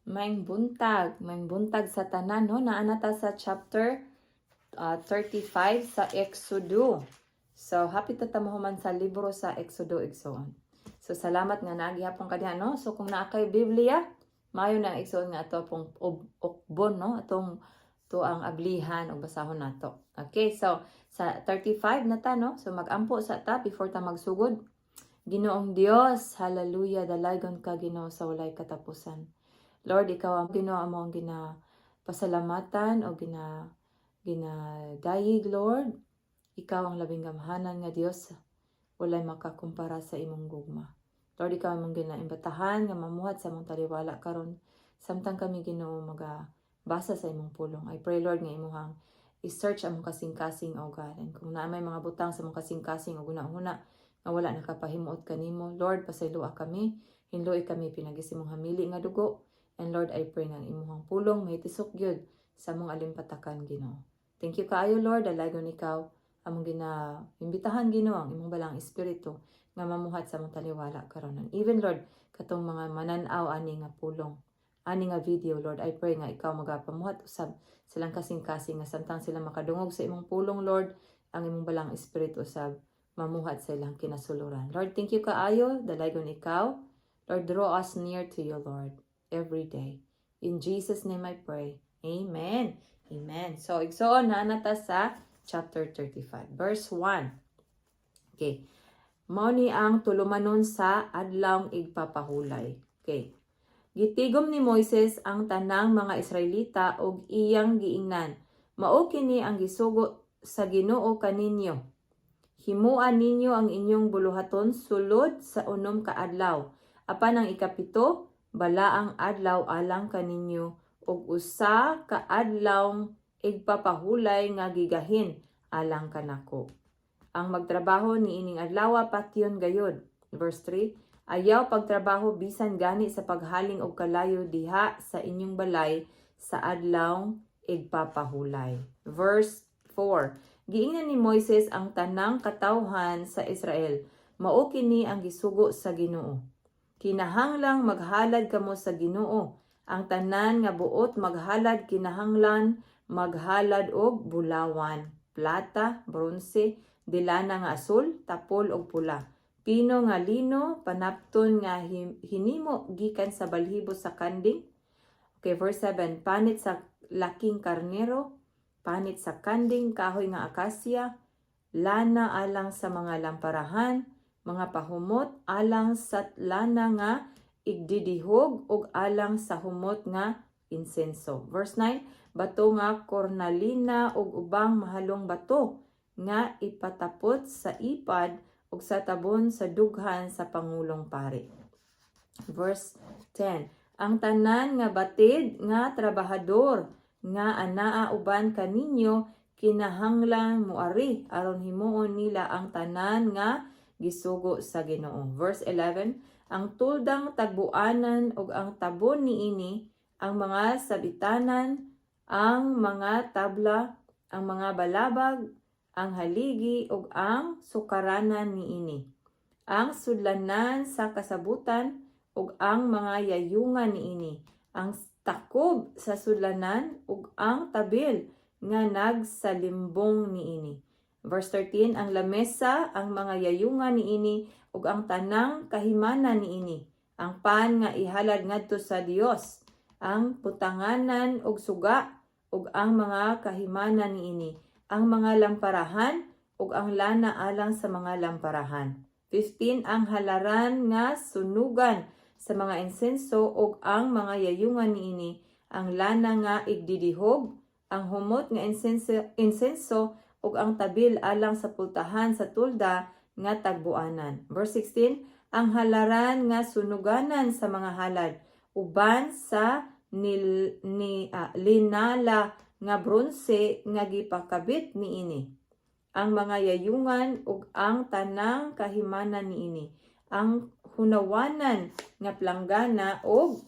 Maayong buntag sa tanan, no? Naa na ta sa chapter 35 sa Exodo. So, hapit ta mahuman sa libro sa Exodo, igsoon. So, salamat nga naa gihapon ka diha, no? So, kung naa kay Biblia, maayo na, igsoon, nga ato pong ukbon, no? Atong to ang ablihan ug basahon nato. Okay, so sa 35 na ta, no? So magampo sa ta before ta magsugod. Ginoong Dios, hallelujah, dalaygon ka, Ginoo, sa walay katapusan. Lord, ikaw ang Ginoo amo ang gina pasalamatan o gina ginadayig, Lord. Ikaw ang labing gamhanan nga Dios. Walay makakumpara sa imong gugma. Lord, ikaw among ginaimbitahan nga mamuhat sa among taliwala karon samtang kami, Ginoo, maga basa sa imong pulong. I pray, Lord, nga imuhang i-search among kasing-kasing, O God. And kung naa may mga butang sa among kasing-kasing o guna-huna nga wala nakapahimuot kanimo, Lord, pasayloa kami. Hinloi kami pinaagi sa imong hamili nga dugo. And Lord, I pray nga ang imuhang pulong mahitisok gyud sa among alimpatakan, Ginoo. Thank you kaayo, Lord, dalaygon ikaw. Among gina imbitahan, Ginoo, ang imong Balaang Espiritu nga mamuhat sa among taliwala karon. And even, Lord, katong mga manan-aw ani nga pulong, ani nga video, Lord, I pray nga ikaw magapamuhat usab silang kasing-kasing nga samtang sila makadungog sa imong pulong, Lord, ang imong Balaang Espiritu usab mamuhat sa ilang kinasuluran. Lord, thank you kaayo, dalaygon ikaw. Lord, draw us near to you, Lord, every day. In Jesus' name I pray. Amen. Amen. So, igsoon na ta sa chapter 35, verse 1. Okay. Mao ni ang tulumanon sa adlawng igpapahulay. Okay. Gitigom ni Moises ang tanang mga Israelita ug iyang giingnan, "Mao kini ang gisugo sa Ginoo kaninyo. Himua ninyo ang inyong buluhaton sulod sa 6 ka adlaw. Apan ang ikapito, balaang adlaw alang kaninyo ug usa ka adlawng igpapahulay nga gigahin alang kanako. Ang magtrabaho niining adlaw patyon gayod." Verse 3, "Ayaw pagtrabaho bisan gani sa paghaling og kalayo diha sa inyong balay sa adlawng igpapahulay." Verse 4, Giingnan ni Moises ang tanang katawhan sa Israel, "Mao kini ang gisugo sa Ginoo. Kinahanglang maghalad kamo sa Ginoo. Ang tanan nga buot maghalad kinahanglan maghalad og bulawan, plata, bronse, delana nga asul, tapol ug pula, pino nga lino, panapton nga hinimo gikan sa balhibo sa kanding." Okay, verse 7, "Panit sa laking karnero, panit sa kanding, kahoy nga akasya, lana alang sa mga lamparahan, mga pahumot alang sa lana nga igdidihog ug alang sa humot nga insenso." Verse 9, "Bato nga kornalina ug ubang mahalong bato nga ipatapot sa ipad ug sa tabon sa dughan sa pangulong pari." Verse 10, "Ang tanan nga batid nga trabahador nga anaa uban kaninyo kinahanglan moari aron himuon nila ang tanan nga gisugo sa Ginoo." Verse 11, "Ang tuldang tagbuanan ug ang tabon niini, ang mga sabitanan, ang mga tabla, ang mga balabag, ang haligi ug ang sukaranan niini. Ang sudlanan sa kasabutan ug ang mga yayungan niini, ang takob sa sudlanan ug ang tabil nga nagsalimbong niini." Verse 13, "Ang lamesa, ang mga yayungan niini ug ang tanang kahimanan niini, ang pan nga ihalad ngadto sa Dios, ang putanganan og suga ug ang mga kahimanan niini, ang mga lamparahan ug ang lana alang sa mga lamparahan." 15, "Ang halaran nga sunugan sa mga insenso ug ang mga yayungan niini, ang lana nga igdidihog, ang humot nga insenso ug ang tabil alang sa pultahan sa tulda nga tagbuanan." Verse 16, "Ang halaran nga sunuganan sa mga halad uban sa nil, ni linala nga bronse nga gipakabit niini. Ang mga yayungan ug ang tanang kahimanan niini, ang hunawanan nga planggana ug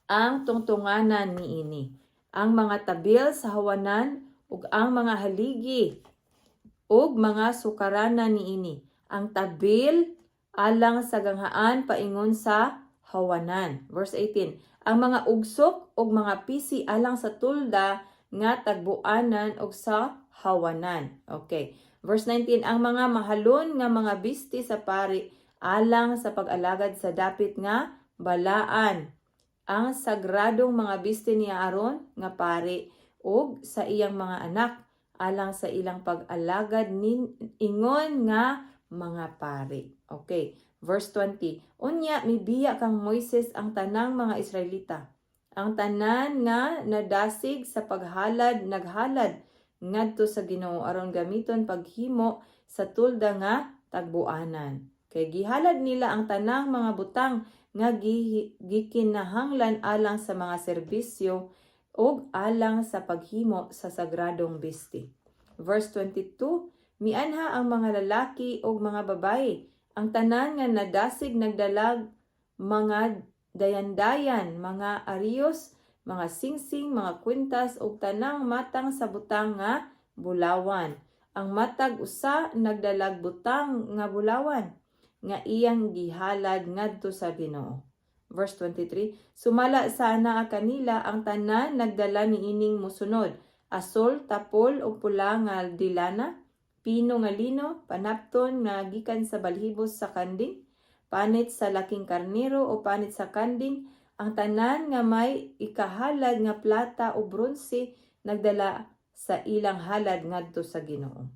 ang tungtunganan niini, ang mga tabil sa hawanan ug ang mga haligi ug mga sukaranan niini, ang tabil alang sa ganghaan paingon sa hawanan. Verse 18, ang mga ugsok ug mga pisi alang sa tulda nga tagbuanan ug sa hawanan. Okay. Verse 19, ang mga mahalon nga mga bisti sa pari alang sa pag-alagad sa dapit nga balaan. Ang sagradong mga bisti ni Aaron nga pari ug sa iyang mga anak alang sa ilang pag-alagad nin ingon nga mga pari. Okay. Verse 20. Unya mibiya kang Moises ang tanang mga Israelita. Ang tanan nga nadasig sa paghalad naghalad ngadto sa Ginoo aron gamiton paghimo sa tulda nga tagbuanan. Kay gihalad nila ang tanang mga butang nga gikinahanglan alang sa mga serbisyo ug alang sa paghimo sa sagradong bisti. Verse 22, mianha ang mga lalaki ug mga babaye. Ang tanan nga nadasig nagdalag mga dayandayan, mga ariyos, mga singsing, mga kwintas ug tanang matang sa butang nga bulawan. Ang matag usa nagdalag butang nga bulawan nga iyang gihalad ngadto sa Ginoo. Verse 23, sumala sa anaa kanila ang tanan nagdala niining mosunod: asol, tapol ug pula nga dilana, pino nga lino, panapton nga gikan sa balhibos sa kanding, panit sa laking karnero o panit sa kanding. Ang tanan nga may ikahalad nga plata o bronse nagdala sa ilang halad ngadto sa Ginoo.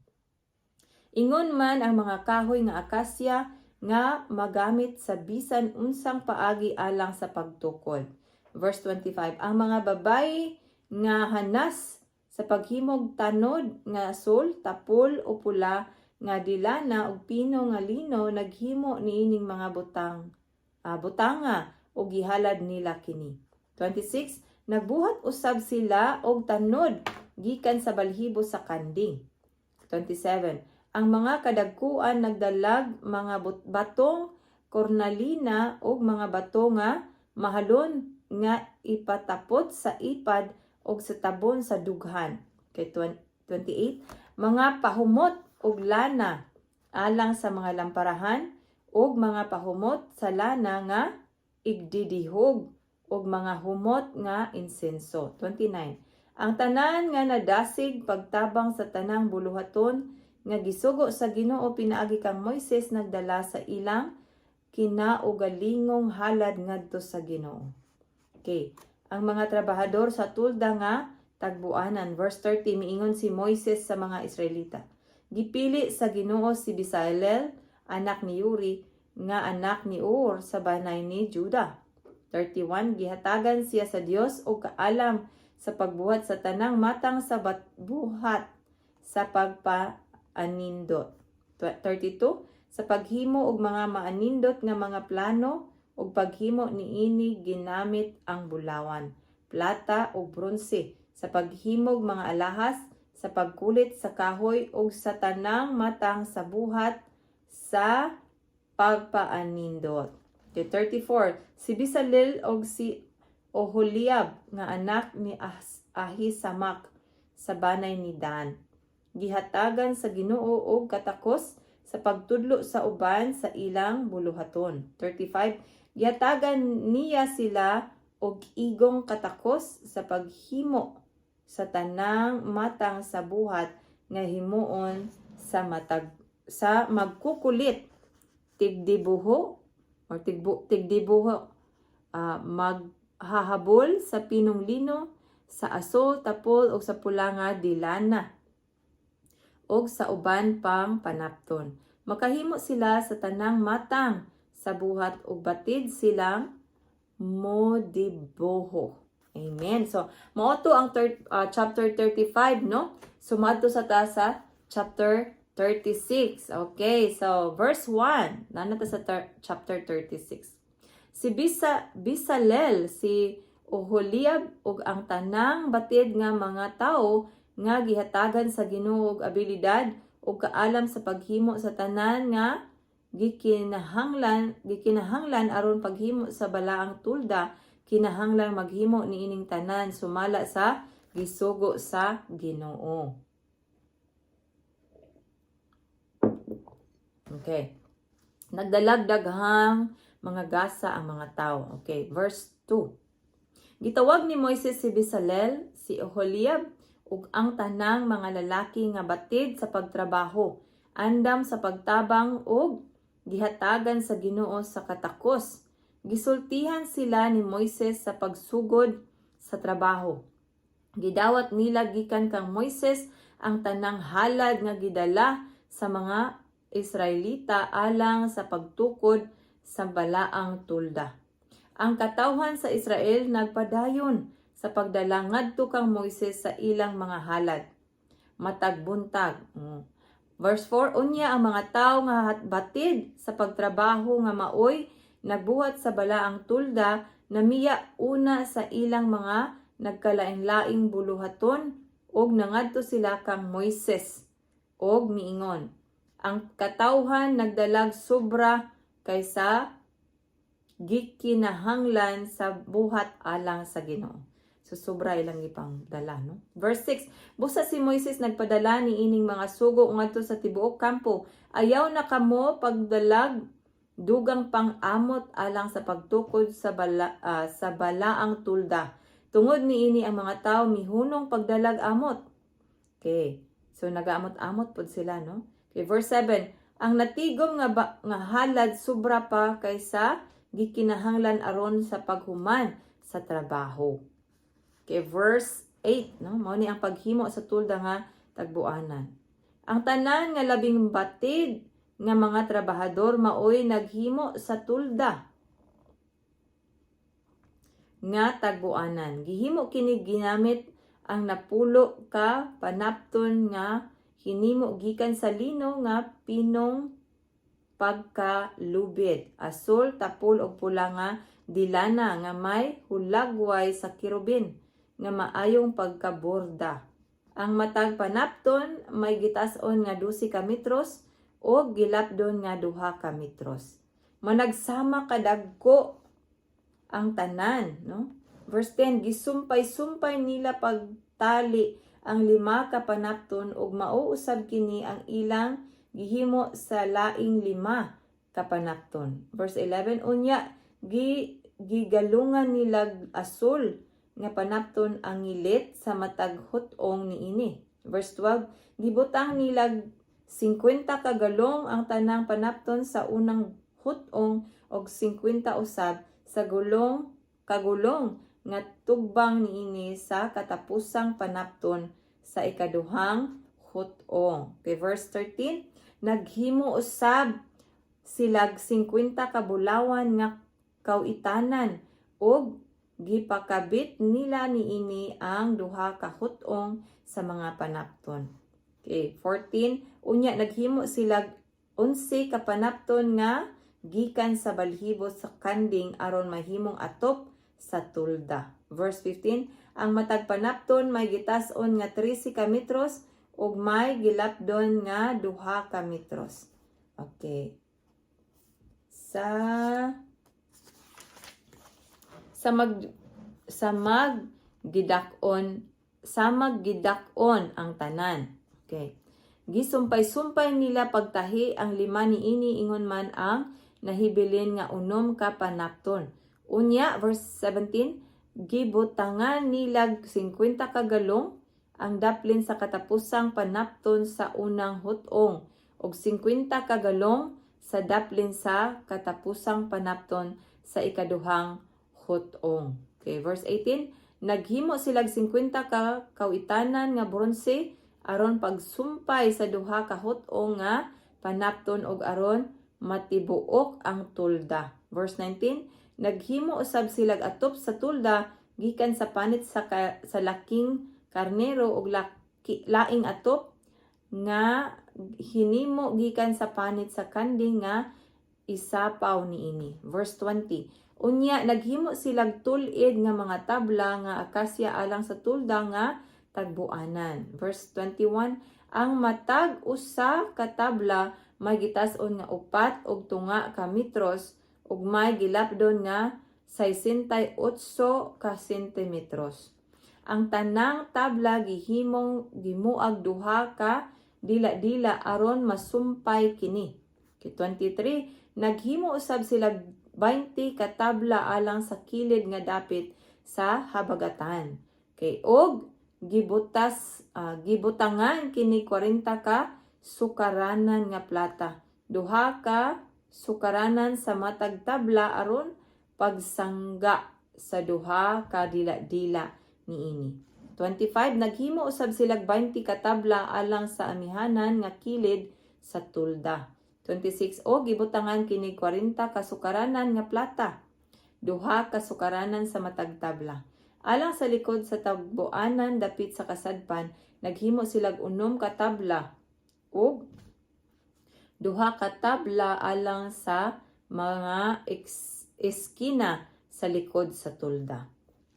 Ingon man ang mga kahoy nga akasya nga magamit sa bisan unsang paagi alang sa pagtukod. Verse 25, ang mga babayi nga hanas sa paghimog tanod nga asol, tapol o pula nga dilana ug pino nga lino naghimo niining mga butanga ug gihalad nila kini. 26, nagbuhat usab sila og tanod gikan sa balhibo sa kanding. 27, ang mga kadagkuan nagdalag mga batong kornalina ug mga bato nga mahalon nga ipatapot sa ipad ug sa tabon sa dughan. Kay 28, mga pahumot ug lana alang sa mga lamparahan ug mga pahumot sa lana nga igdidihog ug mga humot nga insenso. 29. Ang tanan nga nadasig pagtabang sa tanang buluhaton nga gisugo sa Ginoo pinaagi kang Moises nagdala sa ilang kinaugalingong halad ngadto sa Ginoo. Okay. Ang mga trabahador sa tulda nga tagbuanan. Verse 30, miingon si Moises sa mga Israelita: "Gipili sa Ginoo si Bisalel, anak ni Uri, nga anak ni Ur sa banay ni Juda." 31, gihatagan siya sa Dios og kaalam sa pagbuhat sa tanang matang sa buhat sa pagpaanindot. 32, sa paghimo og mga maanindot nga mga plano ug paghimo niini ginamit ang bulawan, plata ug bronse, sa paghimog mga alahas, sa pagkulit sa kahoy ug sa tanang matang sa buhat sa pagpaanindot. Okay, 34. Si Bisalil og si Oholiab nga anak ni Ahisamak sa banay ni Dan. Gihatagan sa Ginoo og katakos sa pagtudlo sa uban sa ilang buluhaton. 35. Gihatagan niya sila og igong katakos sa paghimo sa tanang matang sa buhat nga himuon sa matag sa magkukulit, tigdibuho or tigdibuho, maghahabol sa pinong lino, sa asol, tapol o sa pula nga dilana og sa uban pang panapton. Makahimo sila sa tanang matang sa buhat ug batid silang modiboho. Amen. So, mao to ang chapter 35, no? So, maadto sa ta sa chapter 36. Okay, so verse 1. Naa na ta sa chapter 36. Si Bisalel, si Oholiab ug ang tanang batid nga mga tawo nga gihatagan sa Ginoo og abilidad ug kaalam sa paghimo sa tanan nga gikinahanglan aron paghimo sa balaang tulda, kinahanglan maghimo niining tanan sumala sa gisugo sa Ginoo. Okay. Nagdalag daghang Mga gasa ang mga tao. Okay, verse 2. Gitawag ni Moises si Bezalel, si Oholiab, ug ang tanang mga lalaki nga batid sa pagtrabaho, andam sa pagtabang ug gihatagan sa Ginoo sa katakos. Gisultihan sila ni Moises sa pagsugod sa trabaho. Gidawat nila gikan kang Moises ang tanang halad nga gidala sa mga Israelita alang sa pagtukod sa balaang tulda. Ang katawhan sa Israel nagpadayon sa pagdala ngadto kang Moises sa ilang mga halad. Matag buntag. Verse 4, unya ang mga tawo nga batid sa pagtrabaho nga maoy nagbuhat sa balaang tulda namiya una sa ilang mga nagkalain-laing buluhaton ug nangadto sila kang Moises og miingon, "Ang katawhan nagdalag sobra kaysa gikinahanglan sa buhat alang sa Ginoo." So sobra ilang gipang dala, no? Verse 6, busa si Moises nagpadala ni ining mga sugo ngadto sa tibuok kampo: "Ayaw na kamo pagdalag dugang pang-amot alang sa pagtukod sa balaang tulda." Tungod niini, ang mga tao mihunong pagdalag amot. Okay. So nagaamot-amot pod sila, no? Okay, verse 7. Ang natigom nga halad sobra pa kaysa gikinahanglan aron sa paghuman sa trabaho. Okay, verse 8, no? Mao ni ang paghimo sa tulda nga tagbuanan. Ang tanan nga labing batid nga mga trabahador maoy naghimo sa tulda nga tagbuanan. Gihimo kini ginamit ang 10 ka panapton nga hinimo gikan sa lino nga pinong pagkalubid, asul, tapol ug pula nga dilana nga may hulagway sa kerubin nga maayong pagkaborda. Ang matag panapton may gitas-on nga 12 ka metros ug gilapdon nga 2 ka metros. Managsama kadagko ang tanan, no? Verse 10, gisumpay-sumpay nila pagtali ang lima ka panapton ug mao usab kini ang ilang gihimo sa laing lima ka panapton. Verse 11, unya gigalungan nila asul nga panapton ang ngilit sa matag hut-ong niini. Verse 12, gibutang nila 50 ka galong ang tanang panapton sa unang hut-ong og 50 usab sa gulong kagulong nga tugbang niini sa katapusang panapton sa ikaduhang hut-ong. Okay, verse 13, naghimo usab silag 50 ka bulawan nga kawitanan ug gipakabit nila niini ang duha ka hut-ong sa mga panapton. Okay, 14, unya naghimo sila 11 ka panapton nga gikan sa balhibo sa kanding aron mahimong atop sa tulda. Verse 15, ang matag panapton may gitas-on nga 13 ka metros ug may gilapdon nga 2 ka metros. Okay. Sa maggidak-on ang tanan. Okay. Gisumpay-sumpay nila pagtahi ang lima niini ingon man ang nahibilin nga 6 ka panapton. Unya, verse 17, gibutangan nila 50 ka galong ang daplin sa katapusang panapton sa unang hut-ong ug 50 ka galong sa daplin sa katapusang panapton sa ikaduhang hut-ong. Okay, verse 18, naghimo sila 50 ka kawitanan nga bronse aron pagsumpay sa duha ka hut-ong nga panapton ug aron matibuok ang tulda. Verse 19, naghimo usab sila atop sa tulda gikan sa panit sa laking karnero ug laing atop nga hinimo gikan sa panit sa kanding nga isapaw niini. Verse 20. Unya naghimo silag tul-id nga mga tabla nga akasya alang sa tulda nga tagbuanan. Verse 21, ang matag usa ka tabla may gitas-on nga 4.5 ka metros ug may gilapdon nga 68 ka sentimetros. Ang tanang tabla gihimong gimuag duha ka dila-dila aron masumpay kini. Kay 23, naghimo usab sila 20 ka tabla alang sa kilid nga dapit sa habagatan. Okay, og gibutangan kini 40 ka sukaranan nga plata. Duha ka sukaranan sa matag tabla aron pagsangga sa duha ka dila-dila niini. 25. Naghimo usab silag 20 ka tabla alang sa amihanan nga kilid sa tulda. 26. O gibutangan kini 40 ka sukaranan nga plata. Duha ka sukaranan sa matag tabla. Alang sa likod sa tagbuanan dapit sa kasadpan, naghimo silag 6 ka tabla ug duha ka tabla alang sa mga eskina sa likod sa tulda.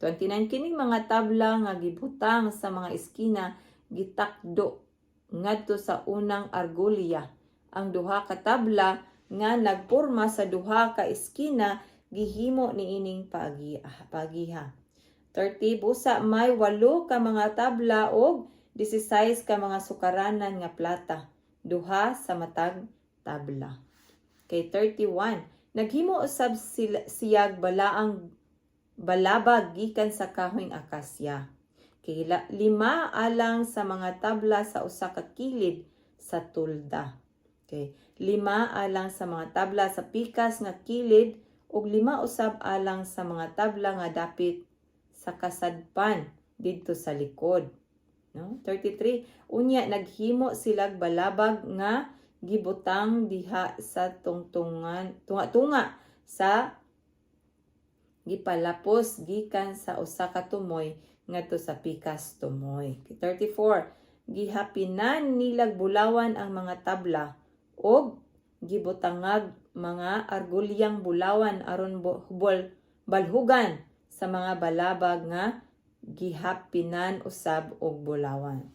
29. Kining mga tabla nga gibutang sa mga eskina gitakdo ngadto sa unang argolya. Ang duha ka tabla nga nagporma sa duha ka eskina gihimo niining pagiha. 30. Busa may walo ka mga tabla og 16 ka mga sukaranan nga plata, duha sa matag tabla. Kay 31. Naghimo usab siyag balaang balabag gikan sa kahoyng akasya. Kay lima alang sa mga tabla sa usa ka kilid sa tulda. Okay. Lima alang sa mga tabla sa pikas nga kilid ug lima usab alang sa mga tabla nga dapit sa kasadpan didto sa likod. No? 33. Unya naghimo silag balabag nga gibutang diha sa tungtungan tunga-tunga sa gipalapos gikan sa usa ka tumoy ngadto sa pikas tumoy. 34. Gihapinan nilag bulawan ang mga tabla ug gibutangag mga argulyang bulawan aron balhugan sa mga balabag nga gihapinan usab og bulawan.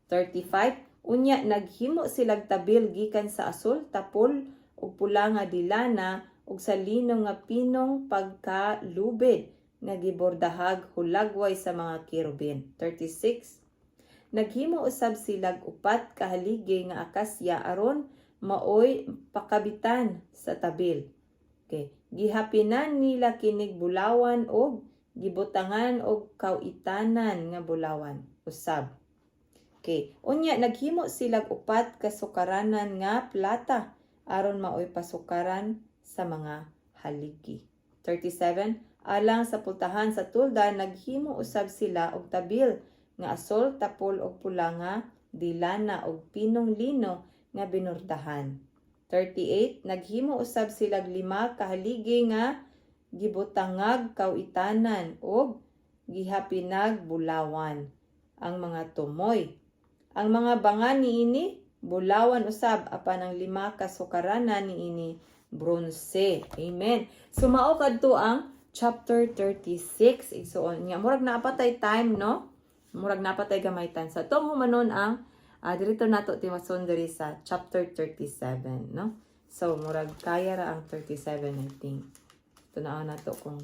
35. Unya naghimo silag tabil gikan sa asul, tapol ug pula nga dilana ug sa lino nga pinong pagkalubid nga gibordahag hulagway sa mga kerubin. 36. Naghimo usab silag upat ka haligi nga akasya aron maoy pakabitan sa tabil. Okay. Gihapinan nila kinig bulawan og gibutangan og kawitanan nga bulawan usab. Okay. Unya naghimo silag upat ka sukaranan nga plata aron maoy pasukaran sa mga haligi. 37. Alang sa pultahan sa tulda, naghimo usab sila og tabil nga asol, tapol og pula nga dilana og pinong lino nga binordahan. 38. Naghimo usab silag lima ka haligi nga gibutangag kawitanan og gihapinag bulawan ang mga tumoy. Ang mga banga niini bulawan usab, apan ang lima ka sukaranan niini bronse. Amen. So mao kadto ang chapter 36, igsuon nga murag naa pa tay time, no? Murag naa pa tay gamay time. Sa atong humanon ang dirito nato tiwason diri sa chapter 37, no? So murag kaya ra ang 37, I think. Tanaw nato kung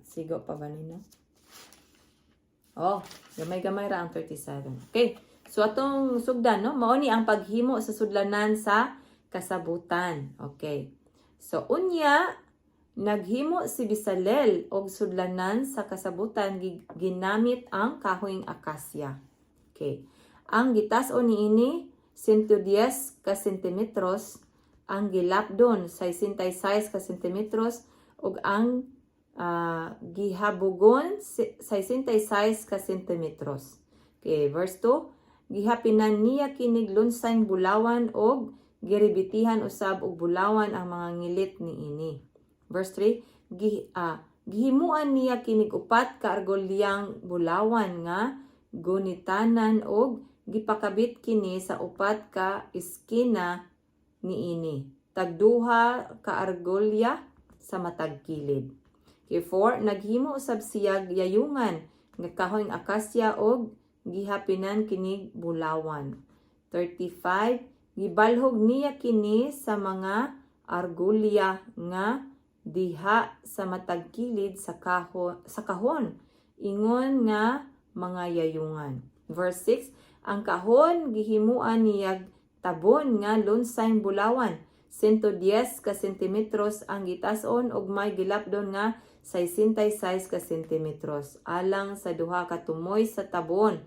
sigo pa ba ni, no? Oh, gamay-gamay ra ang 37. Okay. So atong sugdan, no, mao ni ang paghimo sa sudlanan sa kasabutan. Okay. So unya naghimo si Bisalel og sudlanan sa kasabutan ginamit ang kahoyng akasya. Okay. Ang gitas-on niini 110 ka sentimetros, ang gilapdon 66 ka sentimetros ug ang gihabugon 66 ka sentimetros. Okay, verse 2, gihapinan niya kinig lunsang bulawan og giribitihan usab og bulawan ang mga ngilit niini. Verse 3, gihimuan niya kinig upat ka argolyang bulawan nga gunitanan og gipakabit kini sa upat ka iskina niini. Tagduha ka argolya sa matag kilid. Okay, 4, naghimo usab siyag yayungan nga kahoyng akasya og gihapinan kinig bulawan. 35, gibalhog niya kini sa mga argolya nga diha sa matag kilid sa kahon ingon nga mga yayungan. Verse 6, ang kahon gihimuan niyag tabon nga lunsang bulawan. 110 ka sentimetros ang gitas-on ug may gilapdon nga 66 ka sentimetros alang sa duha ka tumoy sa tabon.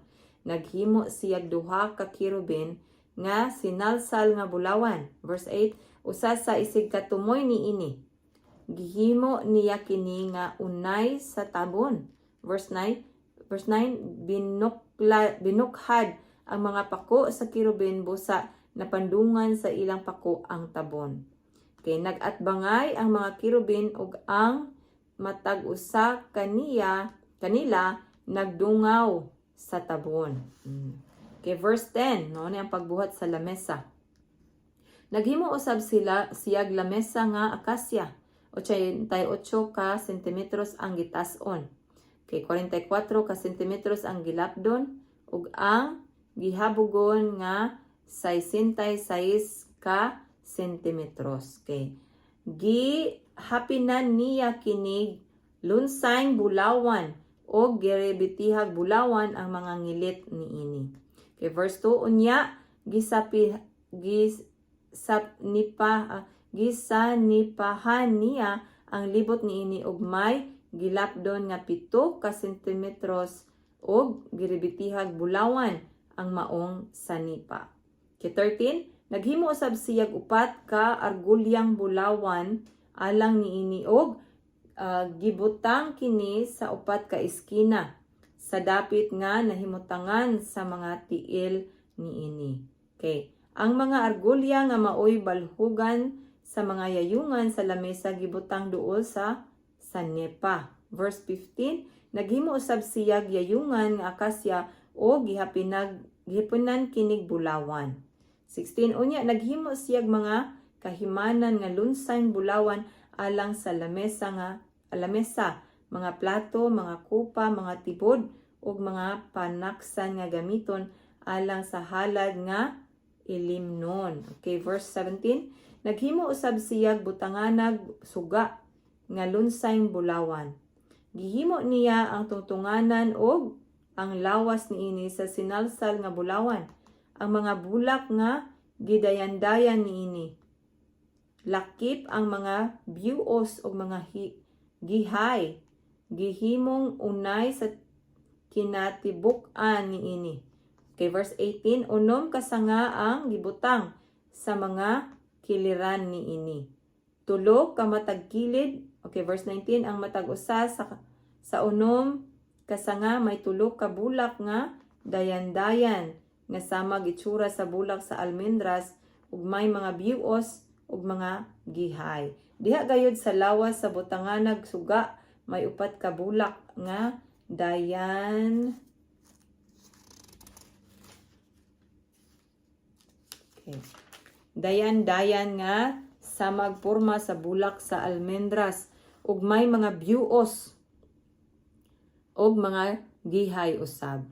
Naghimo siyag duha ka kerubin nga sinalsal nga bulawan. Verse 8, usa sa isig ka tumoy niini. Gihimo niya kini nga unay sa tabon. Verse 9, verse 9, binukhad ang mga pako sa kerubin busa napandungan sa ilang pako ang tabon. Kay nag-atbangay ang mga kerubin ug ang matag usa kanila nagdungaw sa tabon. Okay, verse 10, no, ni ang pagbuhat sa lamesa. Naghimo usab sila siyag lamesa nga akasya. 88 ka sentimetros ang gitas-on. Okay, 44 ka sentimetros ang gilapdon ug ang gihabugon nga 66 ka sentimetros. Okay. Gihapinan niya kinig lunsayng bulawan o girebitihag bulawan ang mga ngilit niini. Okay, verse 2, unya gisapi gisap nipa gisanipahan niya ang libot niini og may gilapdon nga 7 ka sentimetros og girebitihag bulawan ang maong sanipa. Okay, 13, naghimo usab siyag upat ka argulyang bulawan alang niini og gibutang kini sa upat ka eskina sa dapit nga nahimutangan sa mga tiil niini. Okay. Ang mga argulya nga maoy balhugan sa mga yayungan sa lamesa gibutang duol sa sanepa. Verse 15, naghimo usab siyag yayungan nga akasya o gihapinan kinig bulawan. 16, unya naghimo siyag mga kahimanan nga lunsayng bulawan alang sa lamesa nga lamesa, mga plato, mga kupa, mga tibod ug mga panaksan nga gamiton alang sa halad nga ilimnon. Okay, verse 17, naghimo usab siyag butanganag suga nga lunsayng bulawan. Gihimo niya ang tungtunganan og ang lawas niini sa sinalsal nga bulawan. Ang mga bulak nga gidayandayan niini. Lakip ang mga biuos ug mga gihay. Gihimong unay sa kinatibuk-an niini. Okay, verse 18, 6 ka sanga ang gibutang sa mga kiliran niini. 3 ka matag kilid. Okay, verse 19, ang matag usa sa 6 ka sanga may 3 ka bulak nga dayandayan nga samag itsura sa bulak sa almendras ug may mga biuos ug mga gihay. Diha gayud sa lawas sa butanganag suga may 4 ka bulak nga dayan. Okay. Dayan-dayan nga samag porma sa bulak sa almendras ug may mga biuos ug mga gihay usab.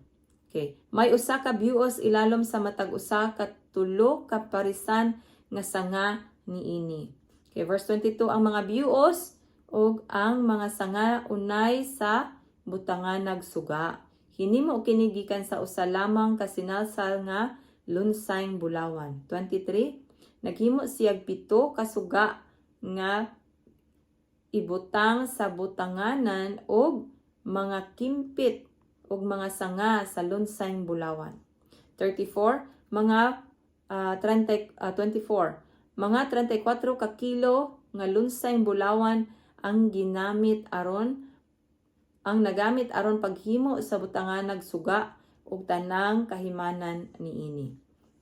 Okay. May usa ka biuos ilalom sa matag usa ka 3 ka parisan nga sanga niini. Okay, verse 22, ang mga biuos ug ang mga sanga unay sa butanganag suga. Hinimo kini gikan sa usa lamang ka sinalsal nga lunsayng bulawan. 23, naghimo siyag 7 ka suga nga ibutang sa butanganan og mga kimpit og mga sanga sa lunsayng bulawan. 34, mga 30, 24, mga 34 ka kilo nga lunsayng bulawan ang ginamit aron ang nagamit aron paghimo sa butanganag suga ug tanang kahimanan niini.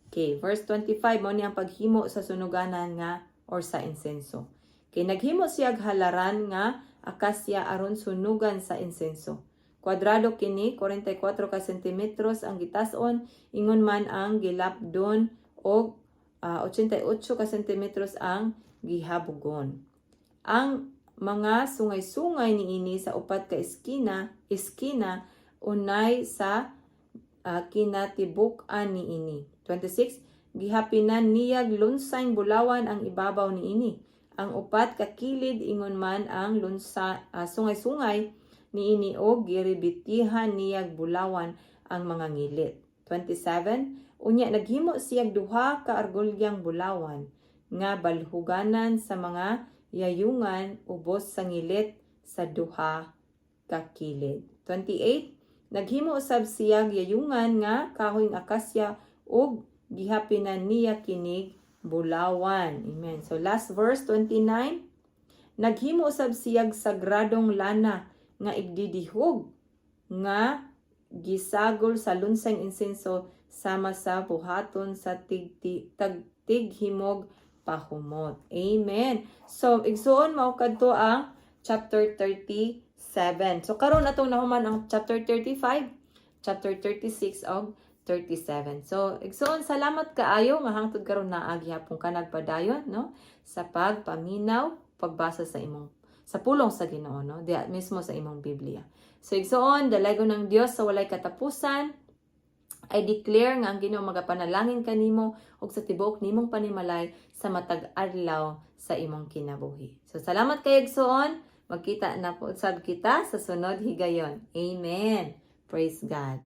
Okay, verse 25, mao ni ang paghimo sa sunuganan nga or sa insenso. Okay, naghimo siyag halaran nga akasya aron sunugan sa insenso. Kwadrado kini, 44 ka sentimetros ang gitas-on, ingon man ang gilapdon og 88 ka sentimetros ang gihabugon. Ang mga sungay-sungay niini sa 4 ka eskina unay sa kinatibuk-an niini. 26, gihapinan niyag lunsayng bulawan ang ibabaw niini. Ang 4 ka kilid ingon man ang sungay-sungay niini og giribitihan niyag bulawan ang mga ngilit. 27, unya naghimo siyag 2 ka argolyang bulawan. nga balhuganan sa mga yayungan ubos sa ngilit sa duha ka kilid. 28. Naghimo usab siyag yayungan nga kahoy nga akasya ug gihapinan niya kinig bulawan. Amen. So last verse 29. Naghimo usab siyag sagradong lana nga igdidihog nga gisagol sa lunsang insenso sama sa buhaton sa tagtighimog pahumot. Amen. So igsuon, mao kadto ang chapter 37. So karon atong nahuman ang chapter 35, chapter 36 og 37. So igsuon, salamat kaayo nga hangtod karon naa gihapon ka nagpadayon, no, sa pagpaminaw, pagbasa sa pulong sa Ginoo, no, diha mismo sa imong Biblia. So igsuon, dalaygon ng Dios sa walay katapusan. I declare nga ang Ginoo magapanalangin kanimo ug sa tibuok nimong panimalay sa matag adlaw sa imong kinabuhi. So salamat kay, igsuon. Magkita na po sad kita sa sunod higayon. Amen. Praise God.